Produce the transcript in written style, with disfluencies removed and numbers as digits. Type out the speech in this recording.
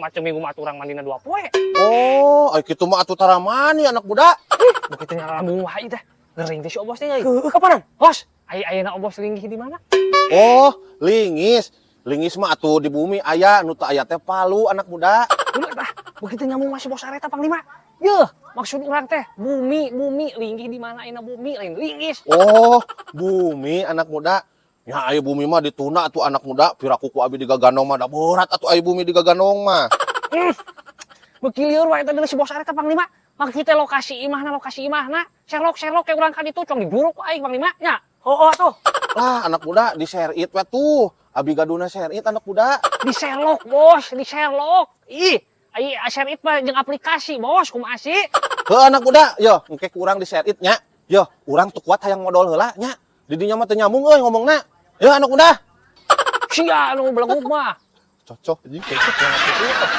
Macam minggu mah urang mandina 2 poe. Oh, ai kitu mah atuh tara mani, anak muda. Begitu nyalambung wae teh. Gering teh si Obos teh euy. Heueuh, kapanan? Bos, ai ayeuna Obos linggih di mana? Oh, lingis. Lingis mah atuh di bumi aya, nu teu aya teh Palu, anak muda. Udah tah, begitu nyambung masih Bos Areta, Panglima. Yeuh, maksud urang teh bumi, bumi linggih di mana ayeuna bumi, lain linggis. Oh, bumi, anak muda. Ya aya bumi mah dituna atuh, anak muda, piraku ku abi digagandong mah da berat atuh aya bumi digagandong mah. Beuki lieur wae teh si Bos Areta, Panglima. Maksud teh lokasi imahna, lokasi imahna. Sherlock Sherlock kayak urang kan itu cong diburu ku aing, Panglima nya. Oh, atuh. Lah, anak muda, di share it we tuh. Abi gaduna share it, anak muda. Di Sherlock, Bos, di Sherlock. Ih, ai share it mah jeung aplikasi, Bos, kumaha sih? Heuh, anak muda, yo engke ku urang di share it nya. Yo, urang tuh kuat hayang modal heula nya. Di dinya mah teu nyambung euy ngomongna. Yo, anak muda. Sia anu beleguk mah. Cocok anjing, cocok banget.